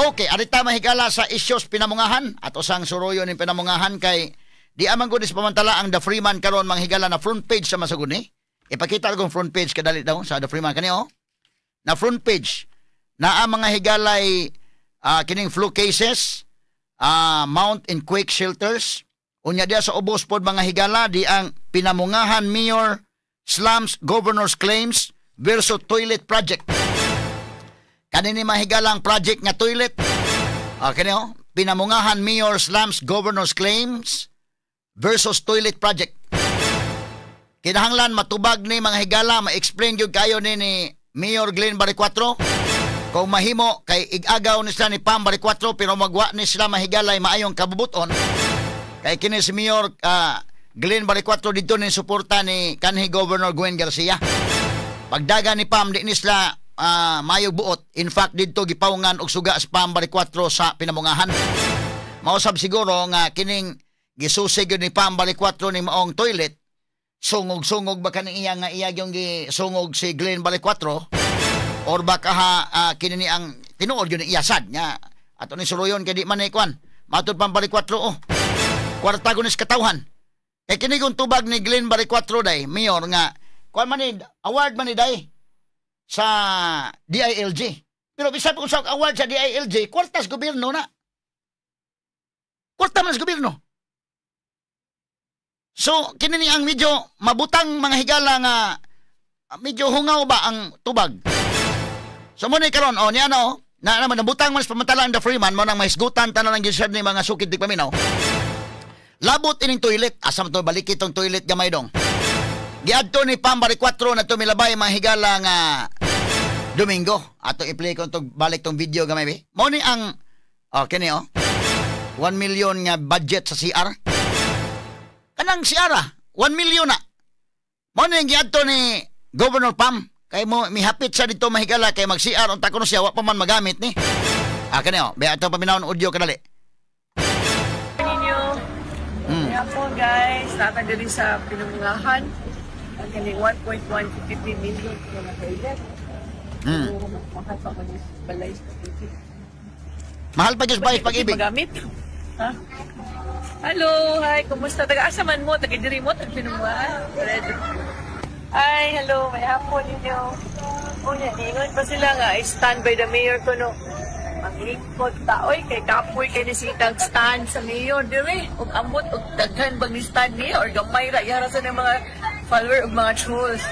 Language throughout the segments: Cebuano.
Okay, arita, mahigala, sa isyos Pinamungahan. Ato sang suroyo ning Pinamungahan kay di amang gud pamantala ang The Freeman karon, manghigala, na front page sa masugod ni. Ipakita kong front page kadali daw sa The Freeman kani oh. Na front page na ang mga higalay kining flu cases mount in quake shelters. Unya diya sa ubos pod, mga higala, di ang Pinamungahan mayor slams governor's claims versus toilet project. Kanini mahigalang project nga toilet. Kani oh, Pinamungahan mayor slams governor's claims versus toilet project. Kinahanglan matubag ni, mga higala, ma-explain gyud kayo ni Mayor Glenn Baricuatro. Kung mahimo kay igagaw ni sila ni Pam Baricuatro, pero magwa ni sila mahigalay maayong kabubuton. Kay kini si Mayor Glenn Baricuatro dito ni suporta ni kanhi Governor Gwen Garcia. Pagdaga ni Pam, di ni sila maayong buot. In fact, dito gipaungan og suga sa Pam Baricuatro sa Pinamungahan. Mausab siguro nga kining gisusig ni Pam Baricuatro ni maong toilet, sungog-sungog ba kaning iya nga iya yung gisungog si Glenn Baricuatro or baka ha kini ni ang tinuod yun iya sad nga ato ni suruyon kay di man ni kwan matud Pam Baricuatro oh kwarta ko ni katawhan. Kay kini kung tubag ni Glenn Baricuatro day mayor nga kwan man ni award man ni day sa DILG, pero bisan kung sa award sa DILG, kwartas gobyerno na, kwarta man sa gobyerno. So, kini ni ang medyo mabutang, mga higala, nga medyo hungaw ba ang tubag. So mo ni karon oh niya no na naman nabutang man sa pamantala ang The Freeman mo nang mahisgutan tanan ang gisad ni mga sukid di paminaw. Labot ining toilet, asa man to balik itong toilet gamay dong. Giadto ni Pam Baricuatro na tumilabay, mga higala, nga Domingo. Ato i-play ko tong balik tong video gamay bi. Mo ni ang oh kini oh. 1 million nga budget sa CR. Kanang CR ah, 1 million na. Mo ni ang giadto ni Governor Pam kay mo mihapit siya dito, mahigala, kay mag CR unta kuno siya, wa pa man magamit ni. Ah, kani oh, be ato paminawon audio kadali. Ninyo. Kaya po guys, natang diri sa Pinamungahan. Ang kaning 1.153 million nga toilet. So, mahal pa man yung balay sa pag-ibig. Mahal pa gyud balay pag-ibig. Magamit. Ha? Hello, hi, kumusta? Taga asa man mo? Taga diri mo, taga Pinamungahan. Red. Hi, hello, may hapon ninyo. Unya, niingon pa sila nga, I stand by the mayor ko no. Maglingkod ta, oy, kay kapoy kay ni sitang stand sa mayor dire. Ug ambot og daghan bang ni stand niya or gamay ra yara sa ng mga follower ug mga trolls.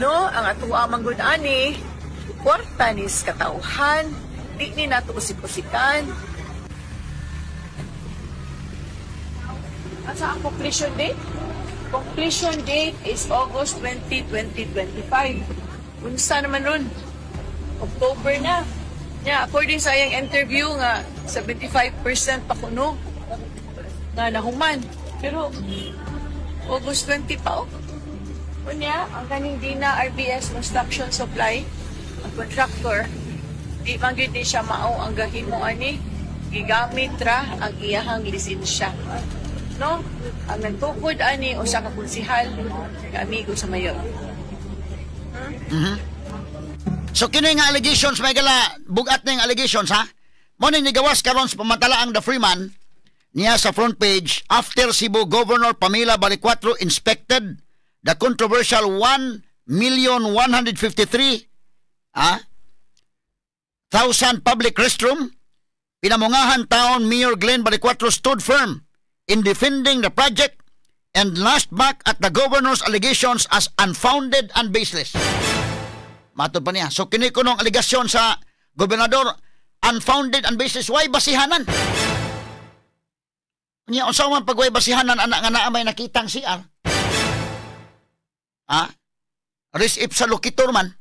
No, ang atoa man gud ani, kwarta ni sa katawhan, di ni nato usik-usikan. Asa ang completion date? Completion date is August 20, 2025. Unsa naman ron? October na. Yeah, according sa iyang interview nga 75% pa kuno nga nahuman. Pero August 20 pa oh. Unya, ang kaning Dina RBS Construction Supply, ang contractor, di man gyud ni siya mao ang gahimo ani, gigamit ra ang iyahang lisensya. No? Ang nagtukod ani usa ka konsihal nga amigo sa mayor. So kini nga allegations may gala bugat na yung allegations ha. Mo ni nigawas karon sa pamantala ang The Freeman niya sa front page after Cebu Governor Pamela Baricuatro inspected the controversial 1 million 153 thousand public restroom, Pinamungahan Town Mayor Glenn Baricuatro stood firm in defending the project and lashed back at the governor's allegations as unfounded and baseless. Matod pa niya. So kini kunong alegasyon sa gobernador, unfounded and baseless, why basihanan? Nya unsa man pag way basihanan ana nga naa may nakitang CR? Ha? Res ipsa loquitur man.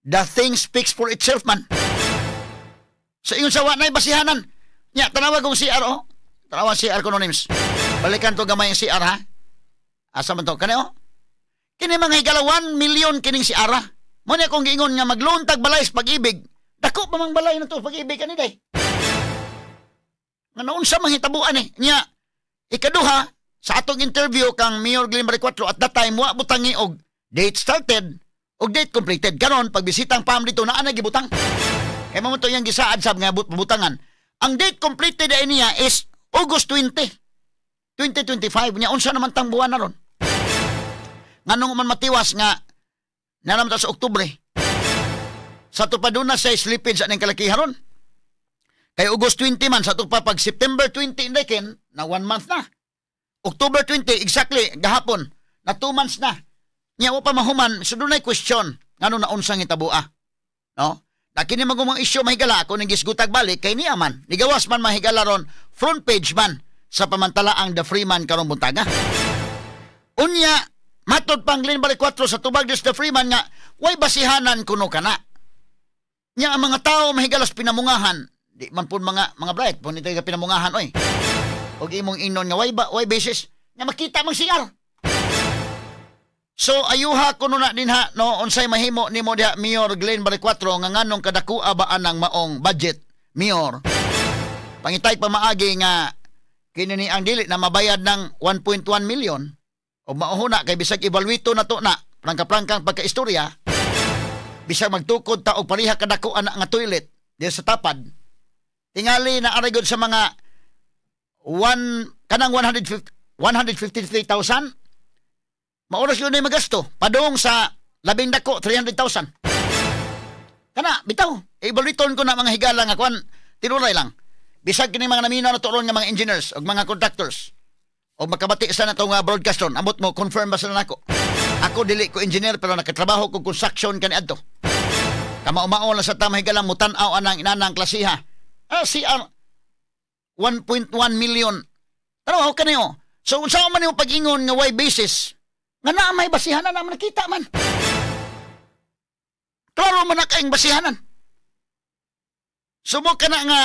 The thing speaks for itself man. Sa ingon sa wa nay basihanan. Nya tanawa kong CR oh. Tanawa CR ko no names. Balikan to gamay ang CR ha. Asa man to kani oh? Kini mga higala 1 million kining CR ha. Mo ni akong giingon nga magluntag balay sa pag-ibig. Dako pa mang balay na to pag-ibig kani day. Nga naunsa man hitabuan eh. Nya ikaduha sa atong interview kang Mayor Glenn Baricuatro at that time wa butangi og date started og date completed. Karon pagbisitang Pam dito naa na gibutang. Kay mao to iyang gisaad sab nga butangan. Ang date completed ay niya is August 20, 2025. Nya unsa naman tang buwan na ron? Nganong man matiwas nga naram ta sa Oktubre? Sa ato pa doon na sa slippage aning kalakihan ron. Kay August 20 man, sa ato pa pag September 20 indekin, na 1 month na. October 20, exactly, gahapon, na 2 months na. Nya wa pa mahuman, so dunay question, ngano na unsang hitabua. No? Na kini magumang isyu mahigala ako ning gisgutag balik kay niya man. Nigawas man mahigala ron, front page man sa pamantala ang The Freeman karong buntaga. Unya, matod pang Glenn Baricuatro sa tubag des The Freeman nga way basihanan kuno kana. Nya ang mga tao mahigala sa pinamungahan, di man pud mga bright pun ito pinamungahan oy. Og imong ingnon nga way ba way basis nga makita mang CR. So ayuha kuno na dinha no, unsay mahimo nimo diha, Mayor Glenn Baricuatro, nga nganong kadakua ba anang maong budget, Mayor? Pangitay pamaagi nga kini ni ang dili na mabayad ng 1.1 million o mauhuna kay bisag evaluate na to na prangka-prangkang pagkaistorya, bisag magtukod ta og pareha kadako ana nga toilet diha sa tapad, tingali na aray gud sa mga one kanang 150 153,000 maoras yun ay magasto padung sa labing dako 300,000 kana bitaw. Evaluaton ko na mga higala nga kuan, tinuray lang bisag kini mga namina na turon nga mga engineers og mga contractors o makabati sa na nga broadcast ron, amot mo confirm ba sila nako. Ako dili ko engineer pero nakatrabaho ko construction kani adto. Kamao-mao lang sa tama higala mutan-aw anang inanang klasiha. CR 1.1 million. Tanaw kaniyo. So unsa man nimo pag-ingon nga way basis nga naa may basihanan na nakita man. Klaro man na kaayong basihanan. Sumo ka na nga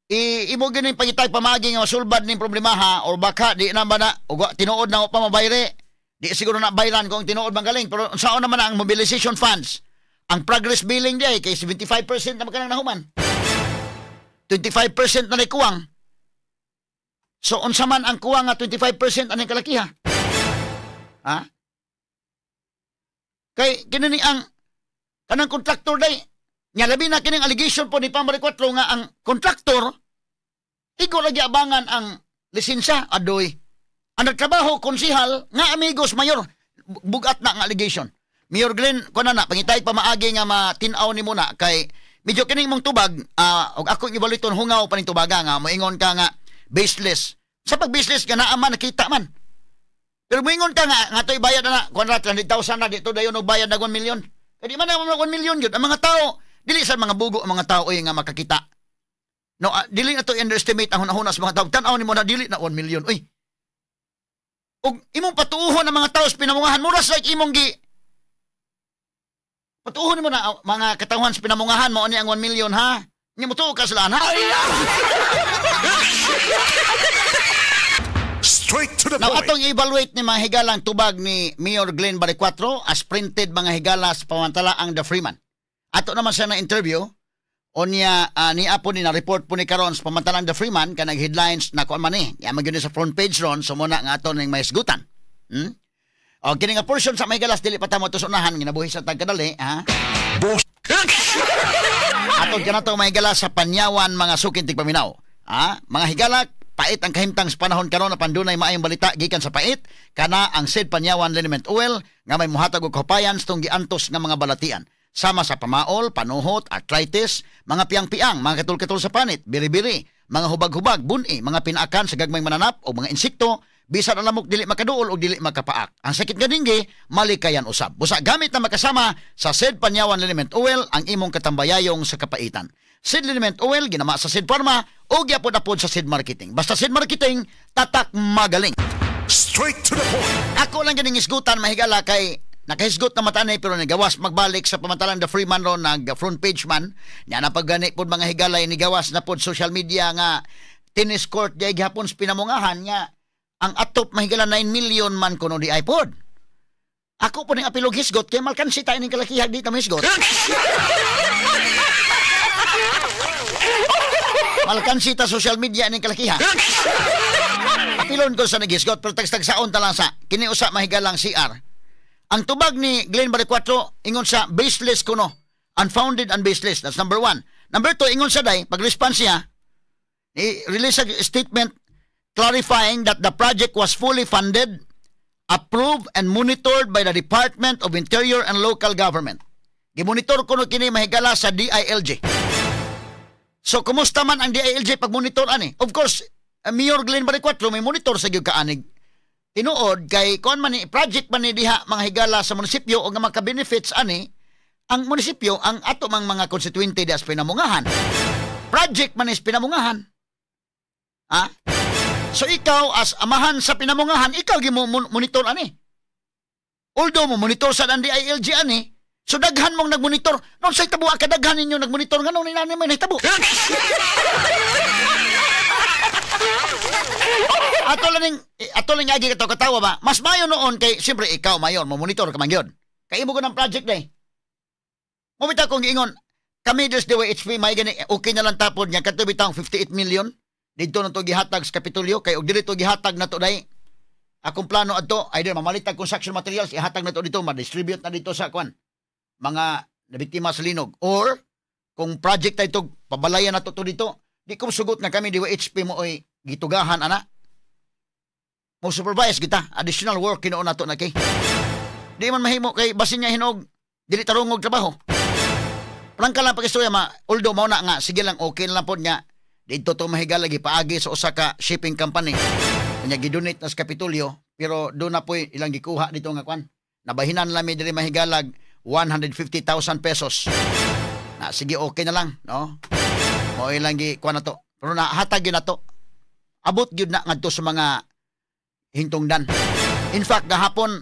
imo gini pangitag pamagi nga masulbad ning problema ha, or baka di na ba na ug tinuod na pa mabayre. Di siguro na bayran kung tinuod man galing, pero unsaon naman ang mobilization funds? Ang progress billing di kay 75% na man kanang nahuman. 25% na kuwang. So unsa man ang kuwang nga 25% aning kalakiha? Ha? Kay kini ni ang kanang contractor day nya labi na kining allegation po ni Pam Baricuatro nga ang contractor igo lagi abangan ang lisensya adoy. Ang nagtrabaho konsihal nga amigos mayor, bugat na ang allegation. Mayor Glenn, kuno na pangitay pamaagi nga matin-aw nimo na kay medyo kining mong tubag og akong evaluaton hungaw pa ning tubaga nga moingon ka nga baseless. Sa pag baseless nga naa man nakita man. Pero moingon ka nga nga to'y bayad na kuan ra 300,000 na dito dayon og bayad na 1 million. Kay di man na 1 million gyud ang mga tao, dili sa mga bugo ang mga tao oy nga makakita. No, dili na to underestimate ang hunahuna sa mga tao. Tan-aw nimo na dili na 1 million oy. Og imong patuohon ang mga tao sa pinamungahan, muras like imong gi patuohon nimo na mga katawhan sa pinamungahan mao ni ang 1 million ha. Nya motuo ka sila ha. Straight to the Now, point. Atong evaluate ni mga higalang tubag ni Mayor Glenn Baricuatro as printed mga higala sa pamantala ang The Freeman. Ato naman siya na interview o niya niya po ni na-report po ni karon sa pamantalang The Freeman kanang headlines na kuan man ni. Ya man gyud sa front page ron, so muna nga ato ning mahisgutan. O kini nga portion sa may galas dili pa ta mo unahan ginabuhi sa tagkadali ha. Boss. Atod kanato mga higala sa Panyawan mga sukin tigpaminaw. Ha? Mga higala, pait ang kahimtang sa panahon karon apan dunay maayong balita gikan sa pait kana ang Sid Panyawan Liniment Oil nga may muhatag og kahupayan sa tong giantos nga mga balatian. Sama sa pamaol, panuhot, arthritis, mga piang-piang, mga katul-katul sa panit, biri-biri, mga hubag-hubag, buni, mga pinaakan sa gagmayng mananap o mga insekto, bisan ang lamok dili makaduol o dili makapaak. Ang sakit nga dinggi, malikayan usab. Busa gamit na makasama sa Sid Panyawan Liniment Oil ang imong katambayayong sa kapaitan. Sid Liniment Oil, ginama sa Sid Pharma o gyapon-apod sa Sid Marketing. Basta Sid Marketing, tatak magaling. Straight to the point. Ako lang ganing isgutan mahigala kay nakahisgot na matanay pero nigawas magbalik sa pamantalang The Freeman ron, nag front page man. Nya napagani pod mga higalay nigawas na pod social media nga tennis court di gihapon sa pinamungahan nga ang atop mahigala 9 million man kuno di iPod. Ako po ning apilog hisgot kay malkansi tayo ning kalakihag di ta mahisgot. Malkansi ta social media ning kalakiha. Apilon ko sa naghisgot pero tagstagsaon ta lang sa kini usa mahigalang CR. Ang tubag ni Glenn Baricuatro ingon sa baseless kuno Unfounded and baseless. That's number one. Number two, ingon sa day, pag-response niya, i-release a statement clarifying that the project was fully funded, approved, and monitored by the Department of Interior and Local Government. Gimonitor kuno kini, mahigala, sa DILG. So, kumusta man ang DILG pag monitor ani? Of course, Mayor Glenn Baricuatro may monitor sa gyud kaanig. Tinuod kay kuan man ni, project man ni diha, mga higala, sa munisipyo o nga maka-benefits ani ang munisipyo, ang ato mang mga konstituente diha sa Pinamungahan. Project man is Pinamungahan. Ha? So ikaw as amahan sa Pinamungahan, ikaw gi mo monitor ani. Although mo monitor sa ang DILG ani, so daghan mong nagmonitor. Noon sa tabo kadaghan ninyo nagmonitor, nganong ni nani may nahitabo? Ato lang agi kato katawa ba? Mas mayo noon kay siyempre ikaw mayor mo monitor ka man gyud. Kay imo ko ng project day. Mo bitaw kong giingon, kami des DYHP may gani okay na lang tapod niya kadto bitang 58 million didto na to gihatag sa Kapitolyo kay og dili to gihatag na to day. Akong plano adto either mamalit tag construction materials, ihatag na to dito, ma-distribute na dito sa kwan mga nabiktima sa linog, or kung project tayo to pabalayan na to, to dito. Di ko sugot nga kami DYHP mo oy gitugahan ana mo supervise kita, additional work kinuon nato na kay di man mahimo kay basin niya hinog dili tarungog trabaho. Prangka lang pag-istorya ma, although mao na nga sige lang, okay na lang pod niya dito to, mahigala, gipaagi sa usa ka shipping company nya gidonate na sa Kapitolyo, pero do na po ilang gikuha dito nga kwan, nabahinan lang mi diri, mahigalag, 150,000 pesos na. Sige, okay na lang, no, mo ilang gi kuan na to, pero nahatag gyud na to, abot gyud na ngadto sa mga hintungdan. In fact, gahapon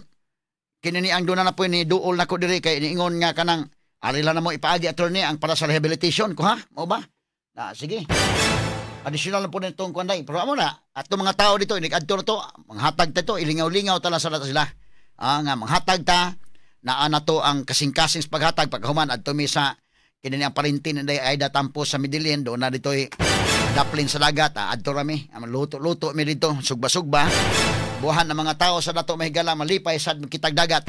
kini ni ang doon na po ni duol nako diri kay niingon nga kanang ari lang na mo ipaagi, attorney, ang para sa rehabilitation ko, ha, mo ba na sige, additional lang po nitong kuan day. Pero amo na ato mga tao dito inig-adto na to, manghatag ta to, ilingaw-lingaw ta lang sa sila, nga manghatag ta, naa na to ang kasing-kasing sa paghatag. Pagkahuman, adto mi sa kini ang parintin ni Aida Tampo sa Medellin, doon na dito daplin sa dagat, adto rami, luto-luto mi dito, sugba-sugba, buhan ng mga tao sa dato, mahigala, malipay sad kitag dagat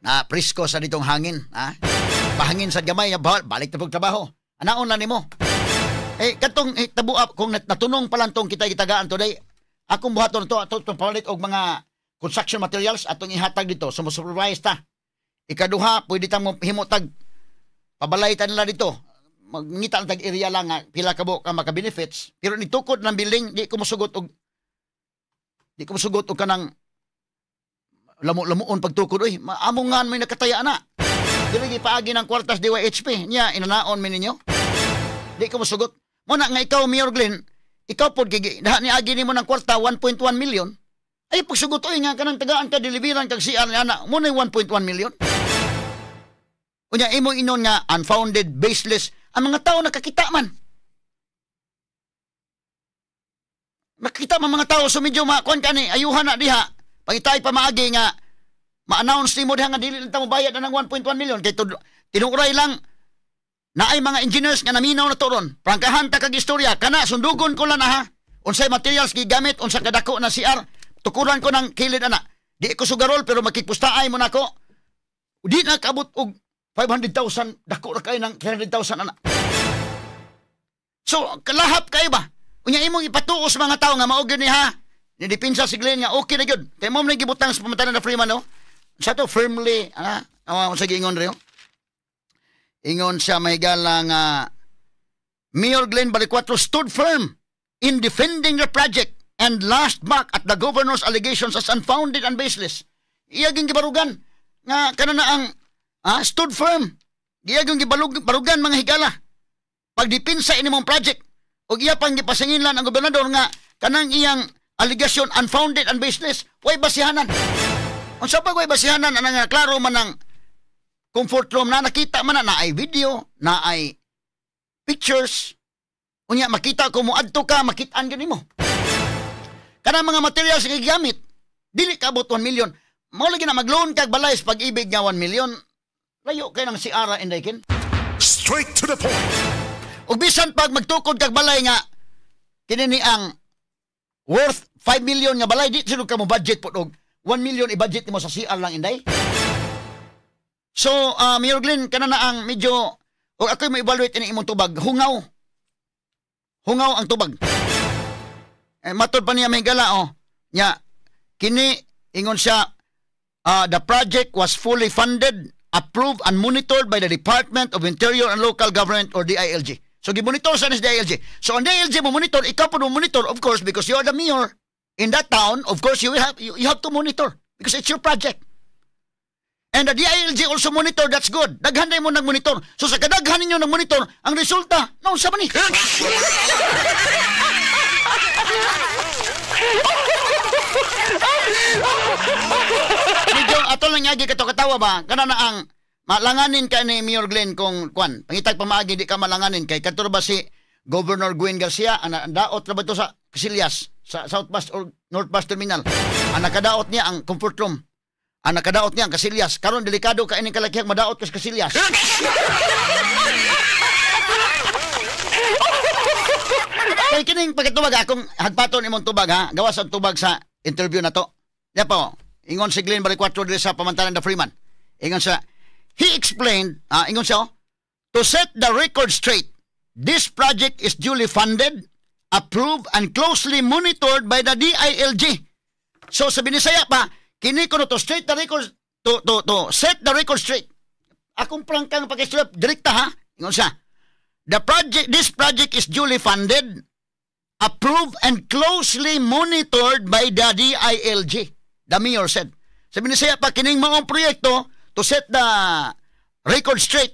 na presko sa ditong hangin, ha? Pahangin sa gamay, balik na pag trabaho, anaon lang nimo eh katong eh, tabuap kung natunong pa lang tong kita gitagaan today. Akong buhaton to ato tong palit og mga construction materials atong ihatag dito, sumusupervise ta. Ikaduha, pwede ta mo himotag pabalay ta nila dito, mangita lang tag area lang nga pila ka buok ang maka-benefits, pero nitukod ng building di ko musugot og kanang lamo-lamuon pagtukod oy, maamongan may nakataya na dili gipaagi ng kwartas DYHP niya, inanaon mi ninyo, di ko musugot mo na nga ikaw, Mayor Glenn, ikaw pod kay ni agi nimo ng kwarta 1.1 million ay pagsugot oy nga kanang tagaan ka deliveran kag CR ni ana mo na 1.1 million. Unya imong inon nga unfounded, baseless, ang mga tao nakakita man. Nakita man mga tao, so medyo makuan ka ni ayuhan na diha. Pangitay pa maagi nga ma-announce nimo diha nga dili lang ta mo bayad na ng 1.1 million kay tinuray lang naay mga engineers nga naminaw na to ron. Prangkahan ta kag istorya kana, sundugon ko lang na ha. Unsay materials gigamit, unsa kadako na CR, tukuran ko ng kilid ana. Di ko sugarol pero makigpustaay mo nako. Di na kaabot og 500,000, dako ra kay ng 300,000 ana. So, kalahap kayo ba? Unya imong ipatuo sa mga tao nga mao gyud ni ha. Nidipinsa si Glenn nga okay na gyud. Kay mo man gibutang sa pamatanan na Freeman, no? Sa to firmly ana, unsa giingon rin? Ingon siya, mahigala, nga Mayor Glenn Baricuatro stood firm in defending the project and lashed back at the governor's allegations as unfounded and baseless. Iyaging gibarugan nga kana na ang stood firm. Iyaging gibalug barugan, mga higala. Pagdipinsa ini mong project ug iya pang gipasinginlan ang gobernador nga kanang iyang allegation unfounded and baseless, way basihanan. Unsa pa way basihanan ana nga klaro man ang comfort room na nakita man na, naay video, naay pictures. Unya makita ko moadto ka, makitaan gyud nimo. Kanang mga materials nga gigamit, dili kaabot 1 million. Mao lagi na mag-loan kag balay sa Pag-IBIG nga 1 million. Layo kay ng CR inday kin. Straight to the point. Ug bisan pag magtukod kag balay nga kini ni ang worth 5 million nga balay, di siguro ka mo budget pod og 1 million i-budget nimo sa CR lang, inday. So, Mayor Glenn, kana na ang medyo, o ako'y ma-evaluate ini imong tubag, hungaw. Hungaw ang tubag. Eh, matod pa niya may gala, oh. Nya, kini, ingon siya, the project was fully funded, approved, and monitored by the Department of Interior and Local Government or DILG. So, gimonitor sa ni DILG. So, ang DILG mo monitor, ikaw po mo monitor, of course, because you are the mayor in that town, of course, you have to monitor because it's your project. And the DILG also monitor, that's good. Daghan na mo nag-monitor. So sa kadaghan ninyo nag-monitor, ang resulta, naunsa man ni? Medyo ato lang yagi kato katawa ba? Kana na ang malanganin ka ni Mayor Glenn kung kwan. Pangitag pamaagi di ka malanganin kay kadto ba si Governor Gwen Garcia ang daot ra ba to sa Casillas sa South Bus or North Bus Terminal. Ang nakadaot niya ang comfort room. Ang nakadaot niya ang Casillas. Karon delikado ka ining kalakihang madaot kas Casillas. Kay kining pagkatubag akong hagpaton imong tubag ha. Gawas ang tubag sa interview na to. Ya po, ingon si Glenn Baricuatro diri sa pamantalan The Freeman. Ingon siya, he explained, ingon siya, to set the record straight, this project is duly funded, approved, and closely monitored by the DILG. So sa Binisaya pa, kini ko to straight the record to set the record straight. Akong prangkang pagkistorya direkta ha. Ingon siya. This project is duly funded, approved, and closely monitored by the DILG. The mayor said. Sa Binisaya pa kining maong proyekto to set the record straight.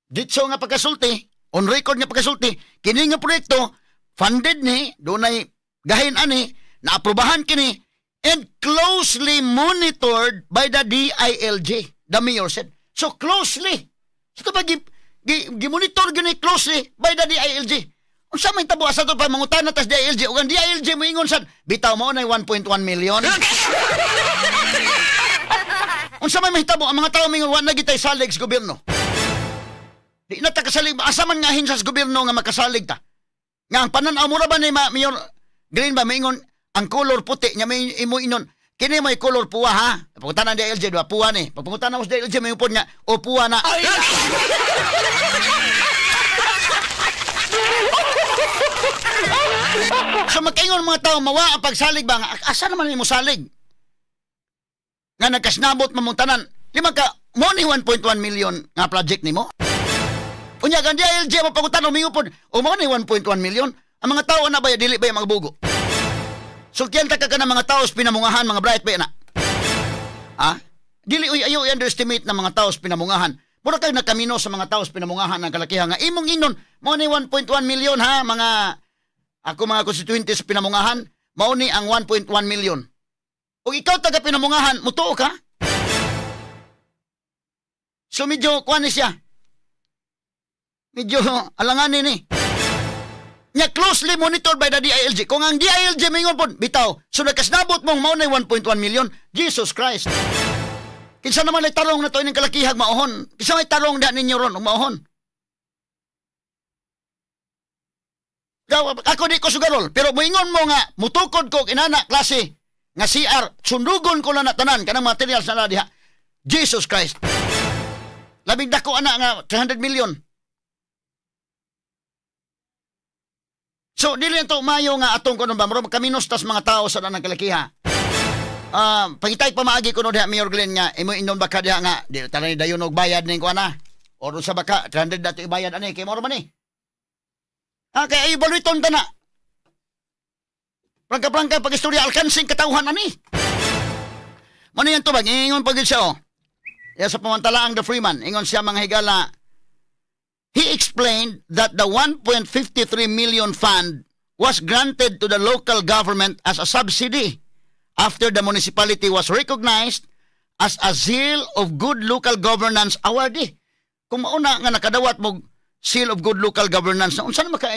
Ditso nga pagkasulti, on record nga pagkasulti, kini nga proyekto funded ni, dunay gahin ani, naaprubahan kini, and closely monitored by the DILG, the mayor said. So closely. So ba gi-monitor gini closely by the DILG. Unsa may tabo asa to pa mangutana tas DILG ug ang DILG moingon sad bitaw mao nay 1.1 million. Unsa may mahitabo ang mga tawo mingon wa na gitay salig sa gobyerno. Di na ta kasalig, asa man nga hinsa sa gobyerno nga makasalig ta. Nga ang panan-aw mo ra ba ni Mayor Green ba moingon ang color puti nya may imo inon kini may color puwa ha. Pangutana DILG ba puwa ni. Pagpangutana mo sa DILG may upod nga o puwa na. So makaingon mga tao mawa ang pagsalig ba nga asa naman nimo salig? Nga nagkasnabot mamong tanan. Lima ka mo ni 1.1 million nga project nimo. Unya kan DILG mo pangutana mingupod o mo ni 1.1 million. Ang mga tao na ba dili ba mga bugo? Sultian ta ka na mga tao sa pinamungahan, mga bright ba na? Ha? Dili uy ayo i-underestimate na mga tao sa pinamungahan. Mura kay nakamino sa mga tao sa pinamungahan ng kalakihan nga imong ingnon mo ni 1.1 million ha mga ako mga constituentes sa pinamungahan, mao ni ang 1.1 million. Ug ikaw taga pinamungahan, mutuo ka? So medyo kuan ni siya. Medyo alanganin ni. Nya closely monitored by the DILG. Kung ang DILG mingon pod bitaw, so nagkasnabot mong mao nay 1.1 million, Jesus Christ. Kinsa naman ay tarong na to ining kalakihag maohon? Kinsa may tarong da ninyo ron og maohon? Ako di ko sugarol, pero moingon mo nga mutukod ko inana klase nga CR, sundugon ko lang na tanan kanang materials na diha. Jesus Christ. Labing dako ana nga 300 million. So dili to mayo nga atong kuno ba murag kaminos tas mga tao sa danang kalakiha. Pangitay pamaagi kuno diha Mayor Glenn nga imo inon ba ka diha nga di tanan dayon og bayad ning kuan na. Or sa baka 300 dato ibayad ani kay moro man ni. Ah, kay evaluaton ta na. Prangka-prangka pag-istorya alkansing katawhan ani. Mano yan tubag ingon pagid siya oh. Ya sa pamantalaang The Freeman ingon siya mga higala. He explained that the 1.53 million fund was granted to the local government as a subsidy after the municipality was recognized as a Seal of Good Local Governance awardee. Kung mauna nga nakadawat mo Seal of Good Local Governance, unsa na maka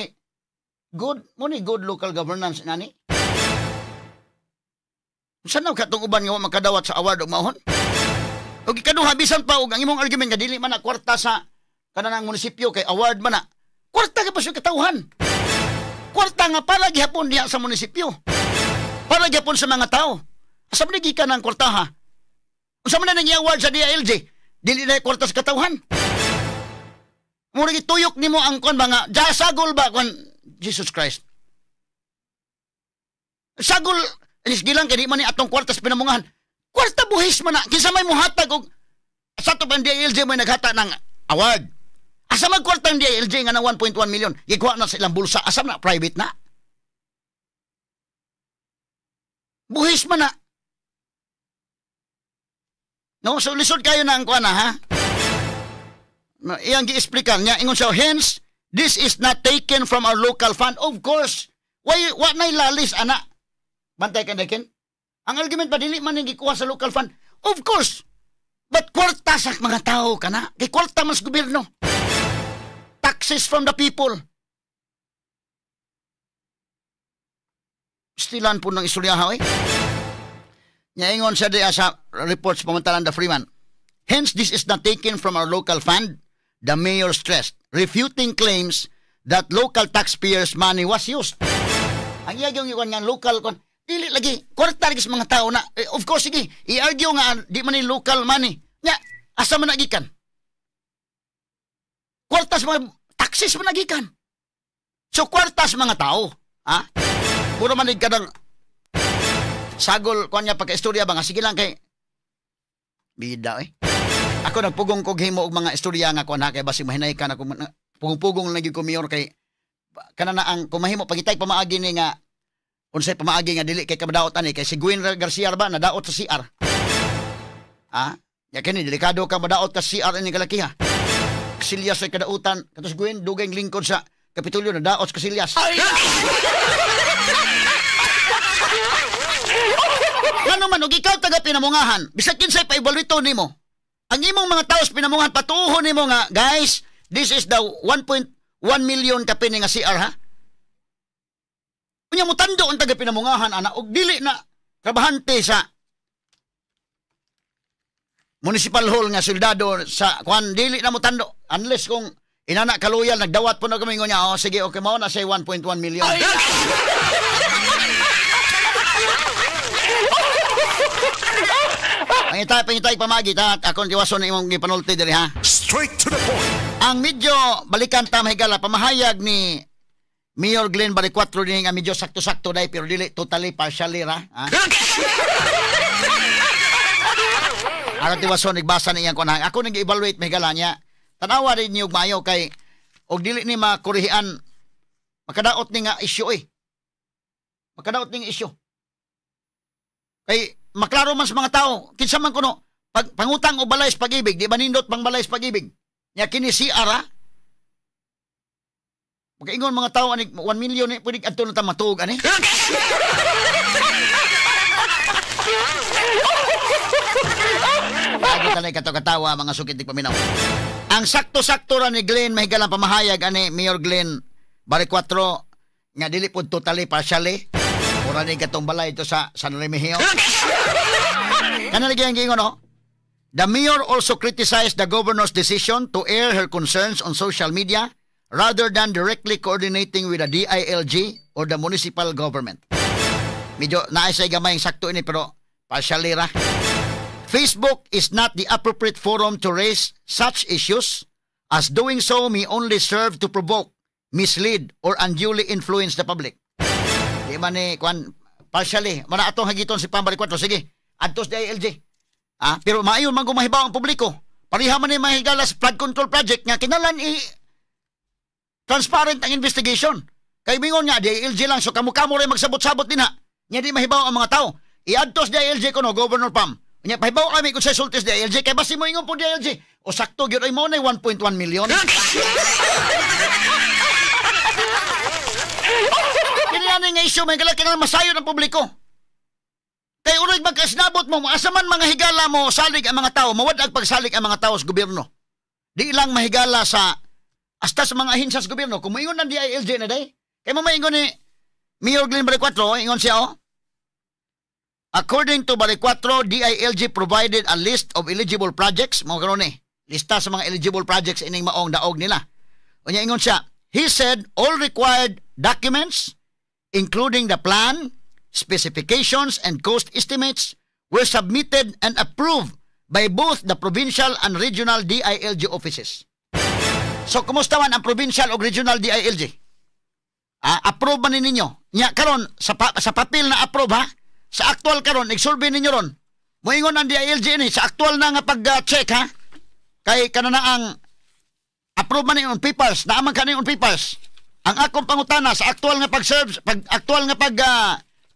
good mo ni good local governance nani? Unsa na katong uban nga wa makadawat sa award og maohon? Og ikaduha bisan pa og ang imong argument nga dili man na kwarta sa kanang munisipyo kay award man na. Kwarta ka pa sa katawhan. Kwarta nga para gihapon diha sa munisipyo. Para gihapon sa mga tao. Asa man gikan ang kwarta ha? Unsa man nang i-award sa DILG? Dili na kwarta sa katawhan. Murag ituyok nimo ang kuan ba nga sagol ba kuan, Jesus Christ. Sagol sige lang kay di man ni atong kwarta sa pinamungahan. Kwarta buhis man na kinsa may muhatag og sa ato pa DILG may naghatag ng award. Asa man kwarta ang DILG nga na 1.1 million? Gikuha na sa ilang bulsa. Asa na private na? Buhis man na. No, so lisod kayo na ang kuan na ha. No, iyang gi-explikan niya ingon siya, hence this is not taken from our local fund. Of course, why wa nay lalis ana. Bantay ka dekin. Ang argument pa dili man ning gikuha sa local fund. Of course. But kwarta sa mga tao kana, kay kwarta man sa gobyerno. Taxes from the people. Stilan po ng istorya ha, eh. Nya ingon siya diya sa reports pamantalan The Freeman. Hence, this is not taken from our local fund, the mayor stressed, refuting claims that local taxpayers' money was used. Ang iya yung nga local kon dili lagi kwarta lagi sa mga tao na eh, of course sige i-argue nga di man ni local money. Nya asa man nagikan? Kwarta sa mga taxes man nagikan. So kwarta sa mga tao, ha? Puro man ka ng sagol kuan niya pagka-istorya ba nga sige lang kay bida eh. Ako nagpugong kog himo og mga istorya nga kuan ha kay basig mahinay ka na pugong-pugong lang gyud ko mayor kay kana na ang kung mahimo pagitay pamaagi ni nga unsay pamaagi nga dili kay kamadaot ani kay si Gwen Garcia ba nadaot sa CR. Ha? Ya kini delikado ka madaot ka CR ini kalaki ha. Kasilyas ay kadautan kato si Gwen dugay lingkod sa Kapitolyo nadaot sa Kasilyas. Ngano man og ikaw taga pinamungahan, bisag kinsay pa-evaluate nimo. Ang imong mga tao sa pinamungahan patuohon nimo nga guys, this is the 1.1 million kapin nga CR ha. Unya mutando ang taga pinamungahan ana og dili na trabahante sa municipal hall nga soldado sa kuan dili na mutando unless kung inana kaloyal nagdawat po na kami niya, oh sige okay mao na say 1.1 million. Pangitay pamagi ta akong tiwason na imong gipanulti diri ha. Straight to the point. Ang medyo balikan ta mahigala pamahayag ni Mayor Glenn Baricuatro din nga medyo sakto-sakto dai pero dili totally partially ra ha. Aron tiwason nagbasa ni iyang kuan. Ako nang gi-evaluate mahigala niya. Tanawa rin niyo maayo kay og dili ni makurihian makadaot ni nga issue eh. Makadaot ni nga issue. Kay maklaro man sa mga tao, kinsa man kuno pag pangutang o balay sa pag-ibig, di ba nindot pang balay sa pag-ibig? Nya kini si ara. Makaingon mga tao ani 1 million ni pwede adto na ta matuog ani. Lagi tanay kato-katawa mga sukit di paminaw. Ang sakto-sakto ra ni Glenn mahigalang pamahayag ani Mayor Glenn Baricuatro nga dili pud totally partially. Mura ni katong balay ito sa San Remigio. Kana lagi ang giingon, no? The mayor also criticized the governor's decision to air her concerns on social media rather than directly coordinating with the DILG or the municipal government. Medyo naay gamay ang sakto ini pero partially ra. Facebook is not the appropriate forum to raise such issues, as doing so may only serve to provoke, mislead, or unduly influence the public. Di man ni kuan partially mana atong hagiton si Pam Baricuatro sige adtos DILG. Ah, pero maayon man gumahibaw ang publiko. Pareha man ni mahigala sa flood control project nga kinalan i transparent ang investigation. Kay mingon nga DILG lang so kamo-kamo ray magsabot-sabot dinha. Nya di mahibaw ang mga tao. Iadtos DILG kuno Governor Pam. Nya pahibaw kami kung sa sultis DILG kay basi mo ingon po DILG. O sakto gyud ay mo na 1.1 million. Kini nga issue may galaki na masayon ang publiko. Kay urig magkasinabot mo, asa man mga higala mo salig ang mga tao, mawad-ag pagsalig ang mga tao sa gobyerno. Di lang mahigala sa hasta sa mga ahensiya sa gobyerno. Kung moingon ng DILG na day, kay mamaingon ni Mayor Glenn Baricuatro, ingon siya oh. According to Baricuatro, DILG provided a list of eligible projects, mga karon eh, lista sa mga eligible projects ining maong daog nila. Unya ingon siya, he said all required documents including the plan, specifications, and cost estimates were submitted and approved by both the provincial and regional DILG offices. So, kumusta man ang provincial o regional DILG? Approve man ni ninyo. Nya karon sa papel na approve ha. Sa actual karon nag-survey ninyo ron. Moingon ang DILG ni sa actual na nga pag-check ha. Kay kanana ang approve man ni on papers, naa man kani on papers. Ang akong pangutana sa actual nga pag-serve, pag actual nga pag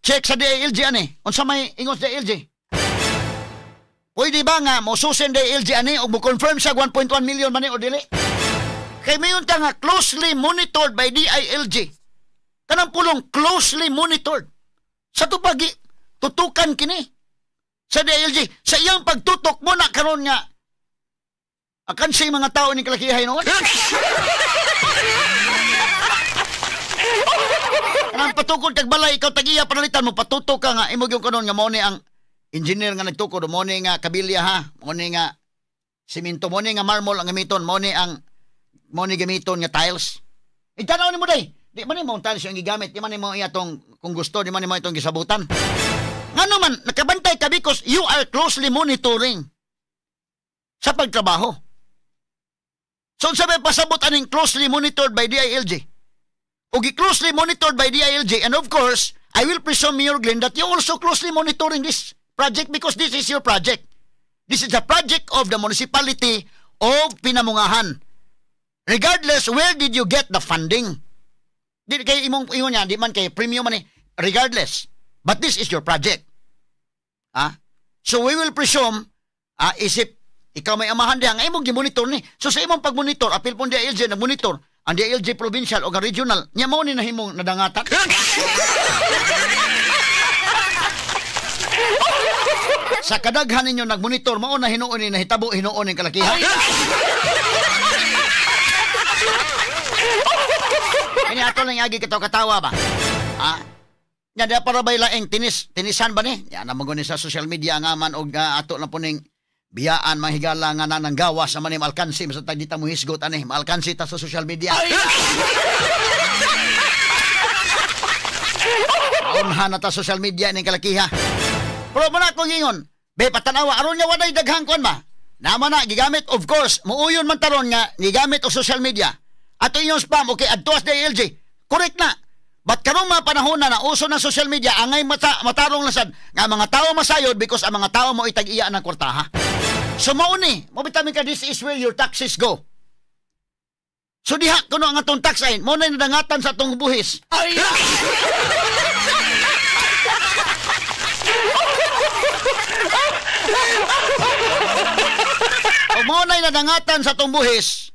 check sa DILG ani, unsa may ingon sa DILG? Pwede ba nga mosusin DILG ani og mo-confirm siya 1.1 million man ni o dili? Kay mayon ta nga closely monitored by DILG. Kanang pulong closely monitored. Sa tupagi tutukan kini sa DILG. Sa iyang pagtutok mo na karon nga akan siya mga tao ni kalakihay noon. Kanang patukod kag balay ikaw tagiya panalitan mo patutok ka nga imo gyud kanon nga mao ni ang engineer nga nagtukod, mo ni nga kabilya ha, mo ni nga simento, mo ni nga marmol ang gamiton, mo ni ang mo ni gamiton nga tiles. Itanaw nimo day. Di man nimo tiles yung gigamit, di man nimo iyatong kung gusto, di man nimo itong gisabutan. Ngano man nakabantay ka because you are closely monitoring sa pagtrabaho. So unsa may pasabot aning closely monitored by DILG? O closely monitored by DILG, and of course, I will presume, Mayor Glenn, that you also closely monitoring this project because this is your project. This is the project of the municipality of Pinamungahan. Regardless, where did you get the funding? Di kay imong ingon niya, di man kay premium money. Regardless, but this is your project. Ah? So we will presume, isip ikaw may amahan diha nga imong gimonitor ni. So sa imong pagmonitor, apil pong DILG nagmonitor, ang DILG provincial o ang regional, nya mao ni nahimong nadangatan. Sa kadaghan ninyo nagmonitor, mao na hinuon ni nahitabo hinuon ning kalakihan. Kini ato lang agi katawa ba? Ha? Nya di para bay laing tinisan ba ni? Ya na maguni sa social media nga man og ato na puning biyaan manghigala nga nanang gawas sa manim alkansi sa tag dita mo hisgot ani maalkansi ta sa social media. Aunhan na ta social media ning kalakiha. Pero mo na akong ingon, be patanawa aron nga walay daghang kuan ba? Naman na gigamit of course, muuyon man taron nga gigamit og social media. Ato inyong spam, okay, adto as DILG. Correct na. But karong mga panahon na nauso ng social media, angay matarong na sad nga mga tao masayod because ang mga tao mo itag-iya ng kwartaha. So mauni, mabitamin ka, this is where your taxes go. So diha kuno ang atong tax ay mo na nadangatan sa atong buhis. Ay! O mo na nadangatan sa atong buhis,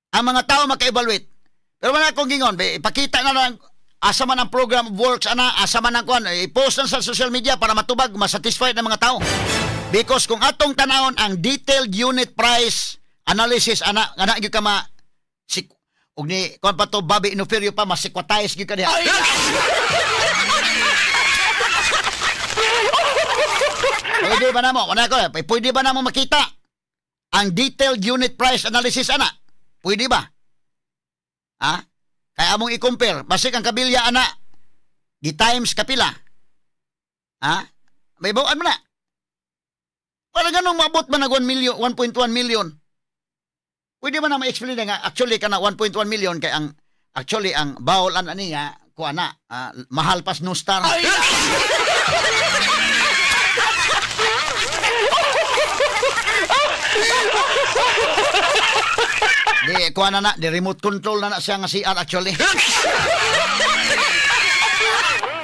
ang mga tao maka-evaluate. Pero wala akong gingon, be, ipakita na lang asa man ang program of works ana, asa man ang kuan, i-post na sa social media para matubag, masatisfied ng mga tao. Because kung atong tanawon ang detailed unit price analysis ana, ana gyud ka ma si og ni kuan pa to Bobby Inoferio pa masikwatize gyud ka diha. Pwede ba namo? Wala ko, pwede ba namo makita ang detailed unit price analysis ana? Pwede ba? Ha? Kaya among i-compare, basik ang kabilya ana di times kapila. Ha? May bawaan mo na. Para ganong maabot man nag 1 million, 1.1 million. Pwede ba na ma-explain nga actually kana 1.1 million kay ang actually ang bawol ana niya kuha na mahal pas no star. Di kuha na na, di remote control na na siya nga CR actually.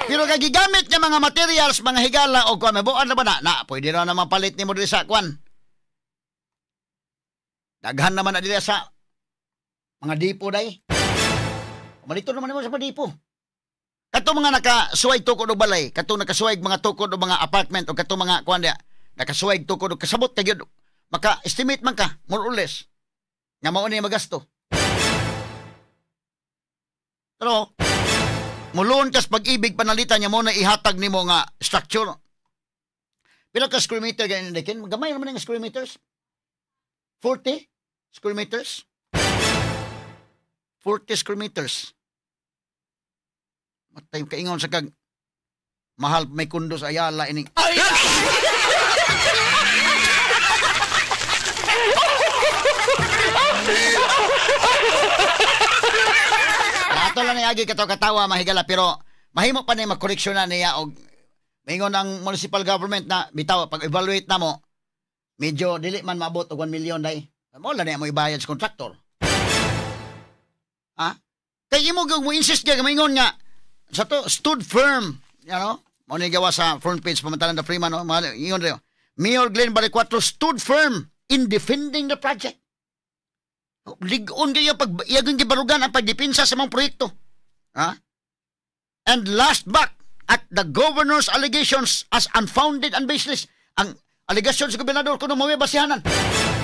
Pero kay gigamit niya mga materials, mga higala o kuan, mabuan na ba na? Na, pwede na naman palit nimo diri sa kuan. Daghan naman na diri sa mga dipo day. Malito naman nimo sa mga dipo. Kato mga nakasuway tukod og balay, kato nakasuway mga tukod og mga apartment o kato mga kuan diya, nakasuway tukod og kasabot kay gyud. Maka-estimate man ka, more or less, nga mao ni magasto. Pero mulon kas pag-ibig panalitan niya mo na ihatag nimo nga structure. Pila ka square meter ganin dikin? Gamay naman ang square meters. 40 square meters. 40 square meters. Matay kaingon sa kag mahal may kundo sa Ayala ining. Ay! Ato lang ni agi katawa-katawa, mahigala, pero mahimo pa ni makoreksyon na niya og maingon ang municipal government na bitaw pag evaluate na mo medyo dili man maabot og 1 million day. Mo lang niya mo ibayad sa contractor. Ha? Kay imo gyud mo insist gyud maingon nga sa to stood firm, you know? Mo ni gawa sa front page pamantalan The Freeman, no? Ingon rin. Mayor Glenn Baricuatro stood firm in defending the project. Lig-on kayo pag iyagong gibarugan ang pagdepensa sa mga proyekto. Ha? And lashed back at the governor's allegations as unfounded and baseless. Ang allegation sa gobernador kuno mao basihanan.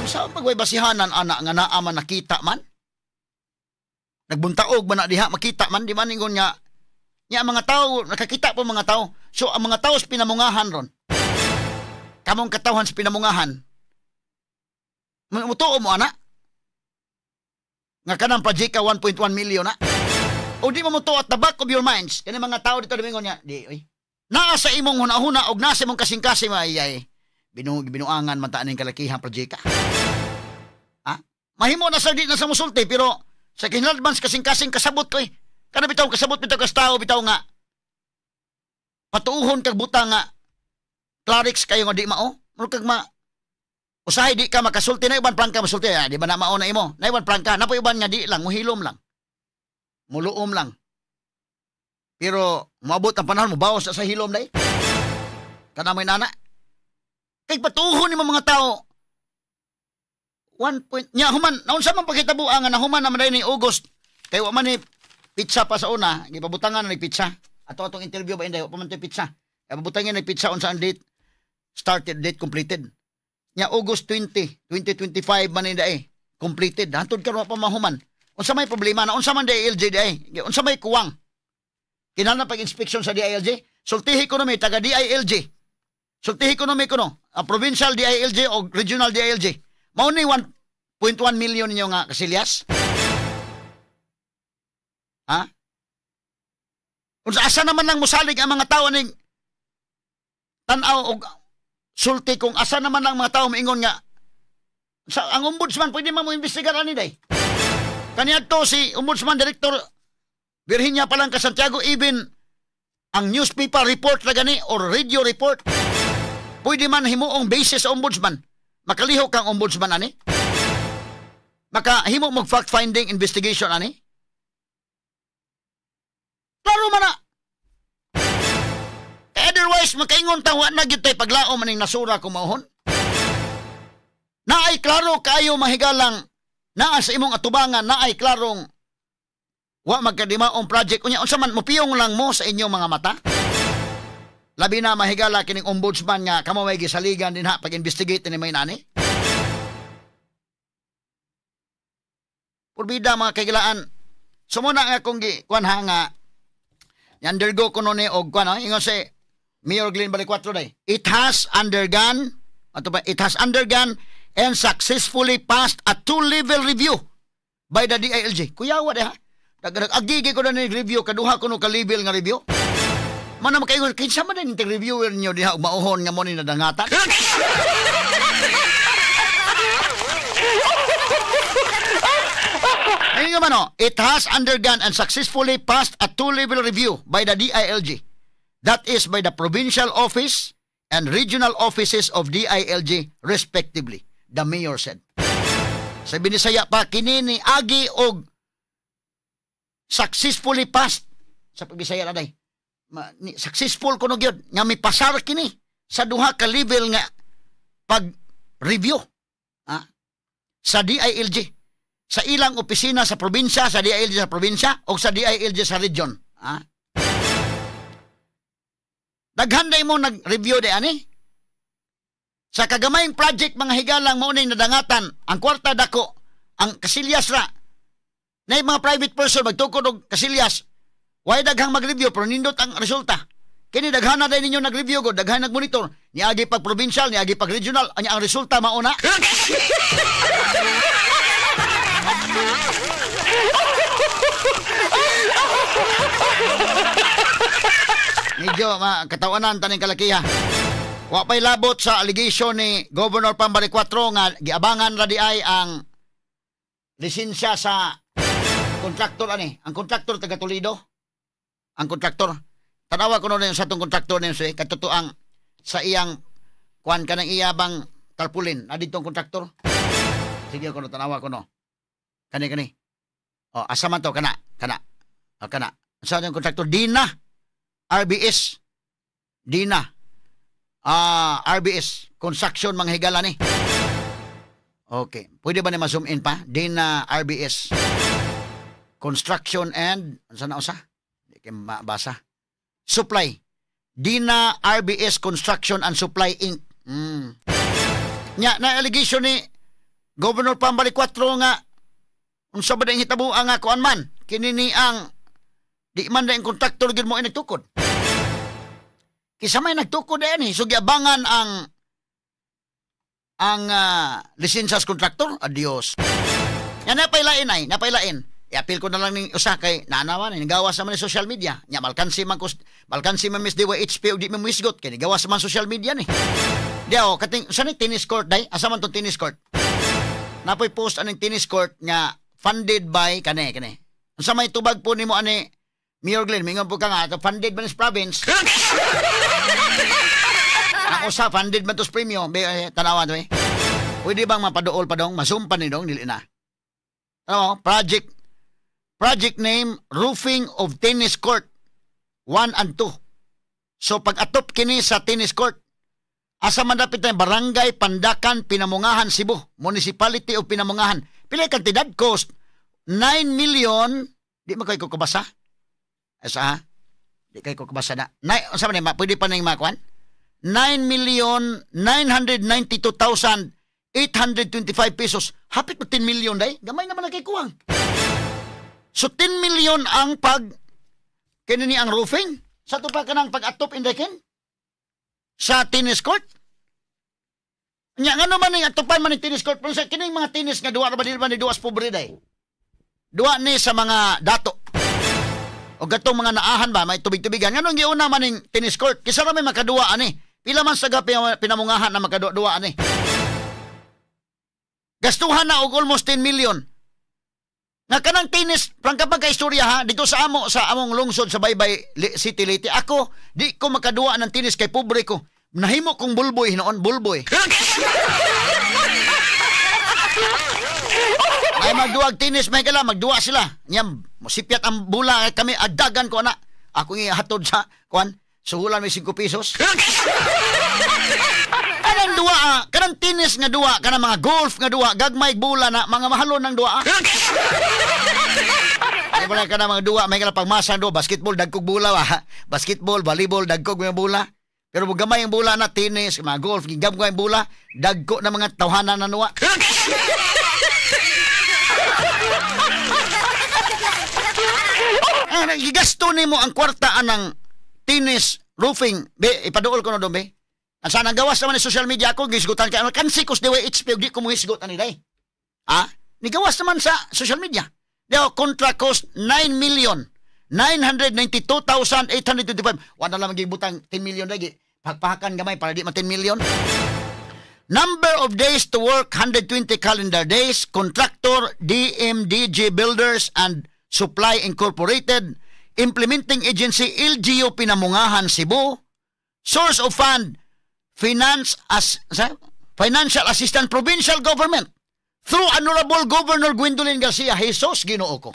Sa pagway basihanan ana nga naa man nakita man? Nagbuntaog man na diha makita man di man ingon nga nya ang mga tao nakakita po mga tao. So ang mga tao sa pinamungahan ron. Kamong katawhan sa pinamungahan. Mutuo mo ana? Nga kanang project ka 1.1 million na. O di mo mutuo at the back of your minds. Kani mga tao dito domingo niya, di oy. Naa sa imong hunahuna og nasa imong kasing-kasing ay ay binuangan man ta aning kalakihan project ka. Ha? Mahimo na sa di na sa musulti pero sa kinadvance kasing-kasing kasabot ko eh. Kana bitaw kasabot bitaw kas tao bitaw nga patuuhon kag butang nga clarix kayo nga di mao. Murag kag ma usahay di ka makasulti na iban prangka masulti, ah, di ba na mao na imo? Na iban prangka, na po iban nga di lang muhilom lang. Muluom lang. Pero moabot ang panahon mo bawas sa hilom dai. Kana may nana. Kay patuhon nimo mga tao. 1 point nya human naunsa man pagkitabo nga nahuman naman dai ni August kay wa man ni pizza pa sa una, gipabutangan na ni pizza. Ato atong interview ba inday wa pa man to'y pizza. Gipabutangan ni pizza unsa ang date started, date completed. Nya August 20, 2025 man ni dai completed. Hantod karon pa mahuman. Unsa may problema na unsa man DILG dai? Unsa may kuwang? Kinahanglan pag-inspection sa DILG? Sultihi ko mi taga DILG. Sultihi ko mi kuno, ang provincial DILG o regional DILG. Mao ni 1.1 million ninyo nga kasilyas? Ha? Unsa asa naman lang mosalig ang mga tao ning tan-aw og sulti kung asa naman lang mga tao moingon nga sa ang ombudsman pwede man mo imbestigar ani day. Kaniadto si Ombudsman Director Virginia Palanca Santiago, even ang newspaper report ra gani or radio report pwede man himuong basis sa ombudsman. Makalihok kang ombudsman ani? Makahimo mag fact finding investigation ani? Klaro man na. Otherwise makaingon ta wa na gyud tay paglaom aning nasura kung mauhon. Naay klaro kaayo mahigalang naa sa imong atubangan, naay klarong wa magkadimaong project unya unsa man mupiyong lang mo sa inyong mga mata. Labi na mahigala kining ombudsman nga kamo may gisaligan dinha pag-investigate ni may nani. Purbida mga kagilaan. Sumuna nga kung gi kuan ha nga undergo kuno ni og kuan ha ingon si Mayor Glenn Baricuatro day. It has undergone ato ba, it has undergone and successfully passed a two-level review by the DILG. Kuyawa diha. Nag-agigi ko na ni review kaduha kuno ka level nga review. Mana makaingon kinsa man din reviewer niyo diha og mauhon nga mo ni nadangatan. Ayun nga man, oh, it has undergone and successfully passed a two-level review by the DILG. That is by the provincial office and regional offices of DILG respectively, the mayor said. Sa Binisaya pa kini ni agi og successfully passed sa Pagbisaya na day. Successful kuno gyud nga mipasar kini sa duha ka level nga pag-review ha? Sa DILG sa ilang opisina sa probinsya, sa DILG sa probinsya o sa DILG sa region. Ha? Daghan day mo nag-review di ani. Sa kagamayng project mga higalang mao ning nadangatan ang kwarta dako ang kasilyas ra. Nay mga private person magtukod og kasilyas. Way daghang mag-review pero nindot ang resulta. Kini daghan na day ninyo nag-review god, daghan nag-monitor. Niagi pag provincial, niagi pag regional, anya ang resulta mao na. Medyo katawanan taning kalakiha. Wa pa'y labot sa allegation ni Governor Pam Baricuatro nga giabangan ra di ay ang lisensya sa Kontraktor ani, ang kontraktor taga Toledo. Ang kontraktor. Tanawa ko noon sa atong kontraktor niyo eh, katotoang sa iyang kuan kanang iya bang tarpaulin na dito ang kontraktor. Sige ko no, tanawa ko no. Kani kani. Oh, asa man to kana, kana. Oh, kana. Sa atong kontraktor Dina RBS. Dina. RBS Construction mga higala ni. Okay. Pwede ba ni ma-zoom in pa? Dina RBS Construction and saan na usa? Di kay mabasa. Supply. Dina RBS Construction and Supply Inc. Nya na allegation ni Governor Pam Balicuatro nga unsa ba ding hitabo ang kuan man kini ni ang di man na kontraktor gid mo ay nagtukod. Kisa may nagtukod ani so giabangan ang lisensya sa kontraktor. Adios. Nya napailain ay, napailain. I-appeal ko na lang ning usa kay naanawan ni gawas naman ni social media. Nya malkansi man kus malkansi man Miss DYHP og di man mohisgot kay gawas man social media ni. Diao kating sa ni tennis court day, asa man tong tennis court? Napoy post aning tennis court nga funded by kani kani. Unsa may tubag po nimo ani Mayor Glenn, mingon po ka nga funded man is province. Ang usa funded man to sa premium, be tanawan to eh. Pwede bang mapaduol pa dong, masumpan ni dong dili na. Ano, project name roofing of tennis court 1 and 2. So pag atop kini sa tennis court, asa man dapit na Barangay Pandakan, Pinamungahan, Cebu, Municipality of Pinamungahan. Pila kantidad cost 9 million, di man kay ko kabasa. Asa ha? Di kay ko kabasa na. Unsa man ni, pwede pa ning makuan? 9,992,825 pesos. Hapit mo 10 million day. Gamay naman na kay kuwang. So 10 million ang pag kini ni ang roofing sa to pa kanang pag-atop indekin sa tennis court. Nya ngano man ning atupan man ning tennis court pero sa kining mga tennis nga duwa ra ba dili ba ni duwa sa pobre day. Duwa ni sa mga dato. O gatong mga naahan ba may tubig-tubigan. Nganong giuna man ning tennis court? Kisa ra may makaduwa ani. Pila man sa Pinamungahan na makaduwa-duwa ani. Gastuhan na og almost 10 million. Nga kanang tennis, prangka pa ka istorya ha, dito sa amo, sa among lungsod sa Baybay City Leyte, ako, di ko makaduwa ng tennis kay pobre ko. Nahimo kong bulboy noon, bulboy. Ay magduwag tennis, may kala, magduwa sila. Nyam, sipyat ang bula kami, adagan ko na. Ako nga hatod sa, kuan, suhulan may 5 pesos. Kanang duwa, kanang tennis nga duwa, kanang mga golf nga duwa, gagmay bula na, mga mahalon ng duwa. Ay wala ka na mga duwa, may kala pagmasa duwa, basketball, dagkog bula ba? Basketball, volleyball, dagkog mga bula. Pero gamay ang bula na, tennis, mga golf, gigam ang bula, dagko na mga tawhanan na nuwa. Gigasto nimo ang kwarta anang tennis, roofing, be, ipaduol ko na doon, be. Ang sana gawas naman ni social media ako, gisgutan ka. Kansi ko sa DYHP, di ko muhisgot ani day. Ah, nigawas naman sa social media. Deo, contract cost 9,992,825. Wala lang magibutang 10 million lagi. Pagpahakan gamay para di ma 10 million. Number of days to work, 120 calendar days. Contractor, DMDG Builders and Supply Incorporated. Implementing agency, LGU Pinamungahan, Cebu. Source of fund, Financial Assistance Provincial Government through Honorable Governor Gwendolyn Garcia. Jesus Ginoo ko.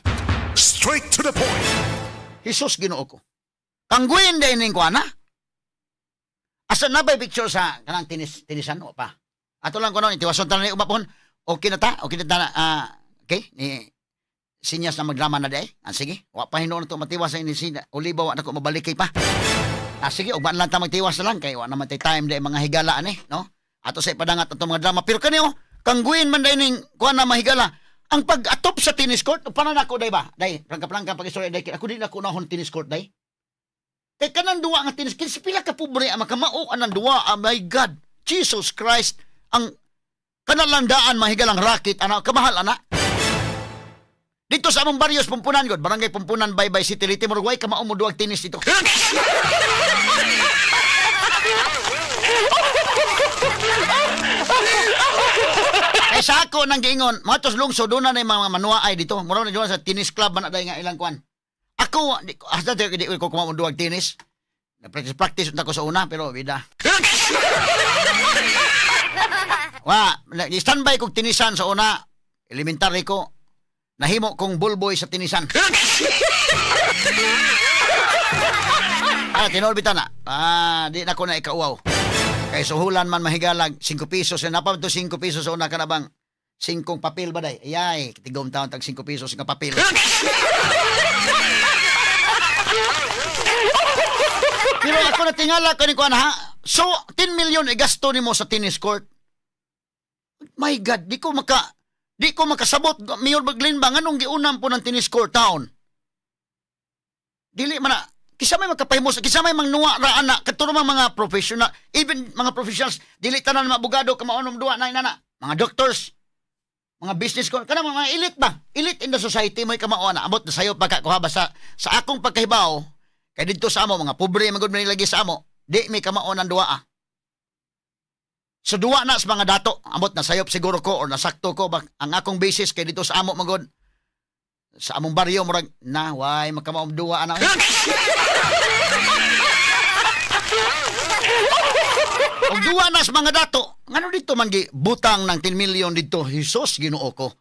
Straight to the point. Jesus Ginoo ko. Kang Gwen din ning kuana. Asa na ba picture sa kanang tinisan o pa? Ato lang kuno itiwason ta na ni umapon. Okay na ta, okay na ta. Okay, ni sinyas na magdrama na day. Ah, sige, wa pa hinuon to matiwas ini sina. Uliba wa na ko mabalik kay pa. Ah, sige, ugban lang ta magtiwas na lang kay wa naman tay time day mga higala ani, no? Ato sa ipadangat atong mga drama. Pero kani oh, kangguin man day ning kuan na mahigala. Ang pag-atop sa tennis court, paano na ako day ba? Day, prangka-prangka pag-istorya day. Ako din ako nahon tennis court day. Kay kanang duwa nga tennis, kinsa pila ka pobre ang makamao anang duwa, oh my God. Jesus Christ, ang kanang daan mahigalang racket ana kamahal ana. Dito sa among baryos Pumpunan god, Barangay Pumpunan Baybay City Leyte, Uruguay, kamao mo duwag tennis dito. Ay Kay sa ako nang giingon, mga tos lungsod doon na mga manua ay dito. Mura na doon sa tennis club man na nga ilang kwan. Ako, di, hasta di ko kumamunduag tennis. Na-practice practice unta ko sa una pero bida. Wa, standby kog tinisan sa una. Elementary ko. Nahimo kong bullboy sa tinisan. Ah, tinuod bitaw na. Ah, di na ko na ikauaw. Kay suhulan man mahigalag 5 pesos. Napa to 5 pesos sa una ka na bang 5 papel ba day? Ayay, tigom taon tag 5 pesos nga papel. Pero ako natingala ko ni kuan ha. So 10 million igasto nimo sa tennis court. My God, di ko makasabot Mayor Glenn ba nganong giunam po ng tennis court town. Dili man na kisa may makapahimos, kisa may mangnuwa ra ana kadto mga professional, even mga professionals dili tanan mga abogado kamao duwa na inana, mga doctors, mga business ko kana mga elite ba? Elite in the society mo'y kamao ana. Amot na sayo pagkakuha ba sa akong pagkahibaw kay didto sa amo mga pobre man gud man lagi sa amo, di mi kamao ng duwa. Ah. So duwa na sa mga dato, amot na sayop siguro ko or nasakto ko bak, ang akong basis kay dito sa amo magod sa among baryo murag na way makamaom duwa ana. Og duwa na sa mga dato, ngano dito man gi butang ng 10 million dito, Jesus Ginoo ko.